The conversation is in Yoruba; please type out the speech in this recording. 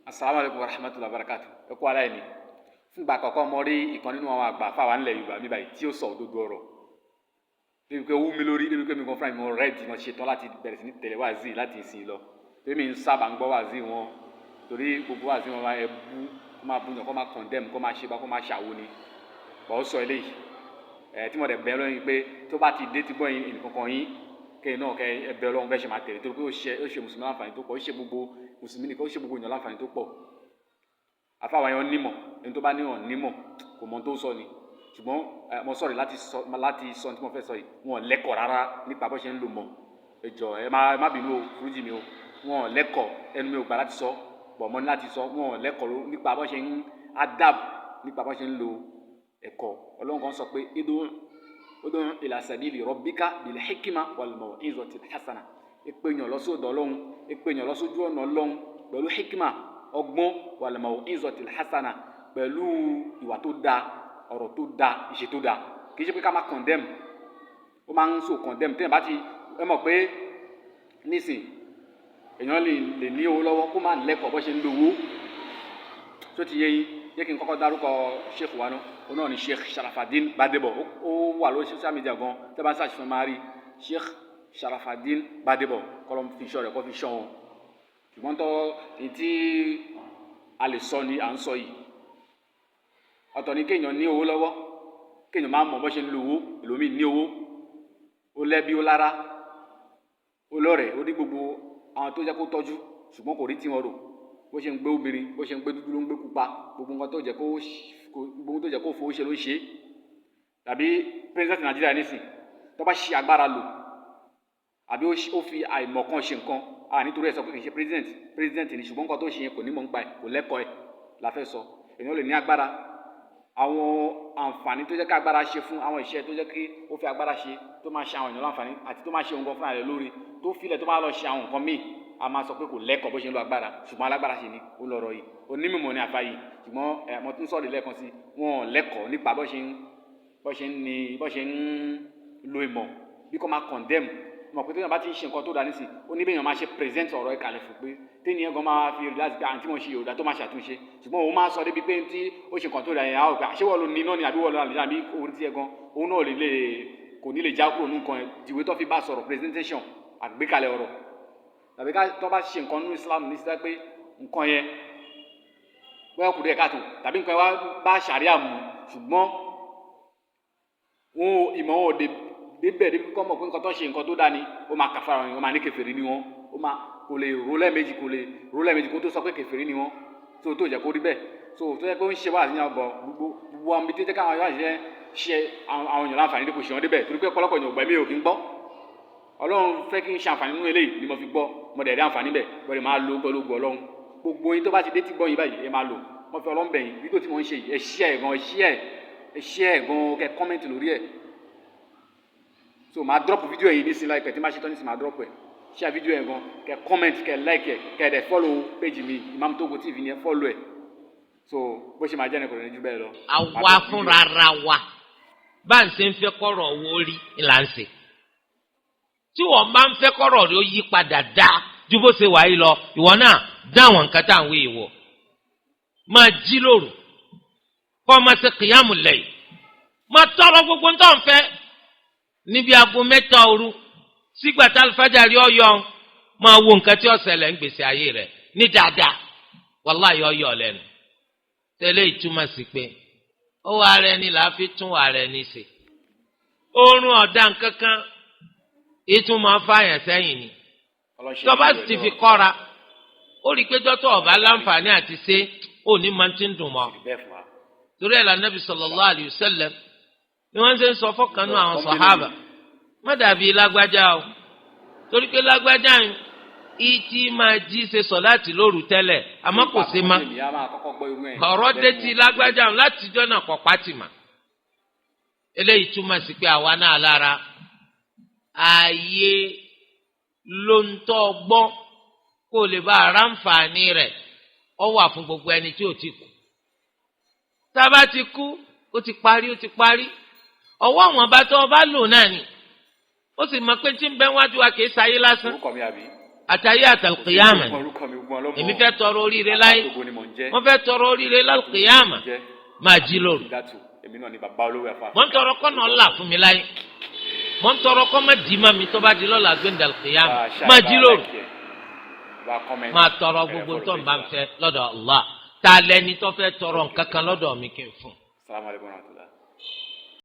Asalaamu alaykum wa rahmatulahi wa barakatu. Ẹ kú aláìní. Fúngbà àkọ́kọ́ mo rí ìkan nínú àwọn àgbà fáwa ńlẹ̀ Yorùbá mi báyìí tí ó sọ òdodo ọ̀rọ̀ débi pé ó wú mi lórí, débi pé mi gan fúnra mi, mo ready, mo ṣetán láti bẹ̀rẹ̀ sí ní tẹ̀lé wáàzì láti ìsìn lọ, torí mi ń sábà ń gbọ́ wáàzì wọn, torí gbogbo wáàzì wọn máa ẹ bú, kó máa bú yàn, kó máa condemn, kó máa ṣe bá, kó máa ṣàwo ni. Bọ́ ó sọ eléyìí ẹ tí mo dẹ̀ bẹ́ẹ̀ lọ́yìn pé tó bá ti dé ti gbọ́ yín ẹnìkankan yín kẹ́yìn náà kẹ́ ẹ bẹ Ọlọ́run bẹ́ẹ̀ ṣe máa tẹ̀lé, torí pé ó ṣe mùsùlùmí láǹfààní tó pọ̀, ó ṣe gbogbo mùsùlùmí nìkan, ó ṣe gbogbo èèyàn láǹfààní tó pọ̀. Àfàwọn yẹn nímọ̀, ẹni tó bá níwọ̀n nímọ̀ kò mọ tó ń sọ ni. Ṣùgbọ́n mo sọ̀rọ̀ láti sọ tí mo fẹ́ sọ yìí, wọn lẹ́kọ̀ọ́ rárá nípa bó ṣe ń lò mọ̀. Ẹ jọ̀ọ́, ẹ má bínú o, fúrújì mi o. Wọn lẹ́kọ̀ọ́, ẹnu mi ò gbà láti sọ bọ̀, mọ́ ní láti sọ. Wọn lẹ́kọ̀ọ́ nípa bó ṣe ń adab, nípa bó ṣe ń lo ẹ̀kọ́. Ọlọ́run kan sọ pé ud'u ila sabili rabbika bil hikma wal maw'izatil hasana. Ìpè yàn lọ́sọ̀dọ̀ Ọlọ́run, ìpè yàn lọ́sọ̀dọ̀ ọ̀nà Ọlọ́run pẹ̀lú hikma, ọgbọ́n, wal maw'izatil hasana, pẹ̀lú ìwà tó dáa, ọ̀rọ̀ tó dáa, ìṣe tó dáa. Kì í ṣe pé ká má condemn. Ó máa ń so condemn téèyàn bá ti ẹ mọ̀ pé nísìn èèyàn lè ní owó lọ́wọ́, kó má lẹ́kọ̀ọ́ bó ṣe ń lo owó. Tó ti yé yín, yé kí n kọ́kọ́ dárúkọ sheikh wa náà. Ó náà ní Sheikh Sharafadin Gbadebo. Ó wà lórí social media gan. Tẹ́ bá ń ṣàṣìfẹ́ máa rí Sheikh Sharafadin Gbadebo. Kọ́lọ́ fi ṣọ́ rẹ̀, kọ́ fi ṣọ́ wọn. Ṣùgbọ́n tó ní tí a lè sọ ni à ń sọ yìí. Ọ̀tọ̀ ni kéèyàn ní owó lọ́wọ́, kéèyàn máa mọ̀ bó ṣe ń lo owó. Èlòmíì ní owó, ó lẹ́bí, ó lára, ó lọ́rẹ̀ẹ́, ó ní gbogbo àwọn tó jẹ́ kó tọ́jú, ṣùgbọ́n kò rí tiwọn rò. Bó ṣe ń gbé obìnrin, bó ṣe ń gbé dúdú ló ń gbé pupa. Gbogbo nǹkan tó jẹ́ kó fowó ṣe ló ń ṣe. Tàbí president Nàìjíríà nísìn, tó bá ṣe agbára lò àbí ó fi àìmọ̀kan ṣe nǹkan, à nítorí ẹ̀ sọ pé kì í ṣe president. President ni, ṣùgbọ́n nǹkan tó ṣe yẹn, kò ní mọ̀ nípa ẹ̀, kò lẹ́kọ̀ọ́ ẹ̀ la fẹ́ sọ. Èèyàn lè ní agbára, àwọn àǹfààní tó jẹ́ ká agbára ṣe fún àwọn iṣẹ́ tó jẹ́ kí ó fi agbára ṣe, tó máa ṣe àwọn èèyàn láǹfààní àti tó máa ṣe nǹkan fúnra rẹ̀ lórí, tó filẹ̀ tó máa lọ ṣe àwọn nǹkan míì, a máa sọ pé kò lẹ́kọ̀ọ́ bó ṣe ń lo agbára. Ṣùgbọ́n alágbára ṣe ni ó lọ́rọ̀ yìí. Onímọ̀ ní àfa yìí, ṣùgbọ́n ẹ mo tún sọ̀rọ̀ lẹ́ẹ̀kan sí, wọn ò lẹ́kọ̀ọ́ nípa bó ṣe ń ní, bó ṣe ń lo ìmọ̀. Bí kò máa condemn mọ̀ pé téèyàn bá ti ń ṣe nǹkan tó dáa nísìn, ó ní béèyàn máa ṣe present ọ̀rọ̀ ẹ̀ kalẹ̀ fún pé téèyàn gan máa fi relax pé àǹtí mo ṣe Yorùbá tó máa ṣàtúnṣe. Ṣùgbọ́n òun máa sọ débi pé tí ó ṣe nǹkan tó dáa yẹn, á ò pé àṣé wọ́n ló ní iná ni àbí wọ́n ló àbí orí tí ẹ gan òun náà lè kò ní lè já kúrò nínú nǹkan yẹn. Ìwé tó fi bá sọ̀rọ̀, presentation, àgbékalẹ̀ ọ̀rọ̀, tàbí ká tó bá ṣe nǹkan nínú Islam ní sísá pé nǹkan yẹn bóyá kù díẹ̀ káàtó, tàbí nǹkan yẹn wá bá ṣàríà mu, ṣùgbọ́n wọn ìmọ̀ wọn ò dé débẹ̀ débi kọ́ mọ̀ pé nǹkan tó ṣe, nǹkan tó dáa ni, ó máa kàfàrà wọn, ó máa ní kèfèrí ni wọn. Ó máa kò lè ro lẹ́ẹ̀mejì, kò lè ro lẹ́ẹ̀mejì kó tó sọ pé kèfèrí ni wọn. Tó tó jẹ́ kó rí bẹ́ẹ̀, tó tó jẹ́ pé ó ń ṣe wáàsí yẹn bọ̀, gbogbo gbogbo àwọn ibi tó jẹ́ káwọn yóò ṣe ṣe àwọn èèyàn láǹfààní kò ṣe wọn débẹ̀, torí pé ọ̀pọ̀lọpọ̀ èèyàn ògbà mi ò kí ń gbọ́. Ọlọ́run fẹ́ kí n ṣe àǹfààní nínú eléyìí ni mo fi gbọ́. Mo dẹ̀ rí àǹfààní bẹ̀, mo dẹ̀ máa lo pẹ̀lú ògo Ọlọ́run. Gbogbo yín tó bá ti dé tí gbọ́ yín báyìí, ẹ máa lò. Mo fi Ọlọ́run bẹ̀ yín. Fídíò tí mo ń ṣe yìí, ẹ share ẹ̀ gan, ẹ share ẹ̀, ẹ share ẹ̀ gan, kẹ́ comment lórí ẹ̀. So màá drop fídíò yìí nísìnyí láìpẹ́. Tí n bá ṣe tán nísìnyí, màá drop ẹ̀. Share fídíò yẹn gan, kẹ́ comment, kẹ́ like ẹ̀, kẹ́ dẹ̀ follow page mi, Imam Togo TV ni, ẹ follow ẹ̀. So bó ṣe máa jẹ́ ní kò ní jù bẹ́ẹ̀ lọ. Àwa fúnra ra wa, bá ń ṣe ń fẹ́ kọ́rọ̀ owó rí là ń ṣe. Tí wọ́n bá ń fẹ́ kọ́rọ̀ rí ó yí padà dá ju bó ṣe wà yìí lọ, ìwọ náà dá àwọn nǹkan tá à ń wí ìwọ. Máa jí lóru, kọ́ ọ máa ṣe kìyàmù lẹ́yìn, máa tọrọ gbogbo ntọ́ ń fẹ́ níbi aago 3 òru sígbà tá alifájàrí ọyọ. Máa wo nǹkan tí ó ṣẹlẹ̀ ń gbèsè ayé rẹ̀ ní dáadáa. Wàláhì, ọyọ lẹ́nu. Tẹ́lẹ̀ ìtumọ̀ sí pé ó wà ara ẹni là á fi tún ara ẹni ṣe. Oorun ọ̀dà nkankan ìtumọ̀ fààyàn sẹ́yìn ni. Tọ́ba sì ti fi kọ́ra, ó rí i pé dọ́tọ̀ ọ̀bá láǹfààní àti ṣe, ó ní máa ti ń dùn mọ́. Torí ẹ̀ lànàbì sallallahu alayhi wa sallam ni wọ́n ṣe ń sọ fọ́kànnú àwọn sàhábà, má dàbí lágbájá o, torí pé lágbájá yìí ìtì máa jí ṣe sọ̀láàtì lóru tẹ́lẹ̀, àmọ́ kò sí ma. Ọ̀rọ̀ dé ti lágbájá látijọ́ náà kọ̀ pátì mà. Eléyìí túmọ̀ sí pé àwa náà lára ààyè ló ń tọ́ gbọ́ kó lè bá aráǹfààní rẹ̀. Ọ wà fún gbogbo ẹni tí ò ti kú. Tá a bá ti kú, ó ti parí, ó ti parí. Ọwọ́ àwọn bá tọ́ ọ bá lò náà ni ó sì mọ pé tí ń bẹ wájú wa kì í sáyé lásán. Orúkọ mi àbí? Àtàyé àtàlùkìyàmà ni. Orúkọ mi, gbogbo wọn ló mọ̀. Èmi fẹ́ tọrọ oríire láyé, Togo ni mò ń jẹ́. mo fẹ́ tọrọ oríire lálùkìyàmà, Jẹ́. máa jí lóru. Dátù, èmi náà ni bàbá olówó ẹ̀fọ́. Mo ń tọrọ kọ́nà ọ̀la fún mi láyé, mo ń tọrọ kọ́ má dì má mi tó bá di lọ́la gbẹ̀ndàlùkìyàmà, máa jí lóru, máa tọrọ gbogbo tó ń bá ń fẹ́ lọ́dọ̀ Allah. Ta lẹni tó fẹ́ tọrọ nǹkan kan lọ́dọ̀ mi kí n fún? Salamu alaykum wa rahmatulah.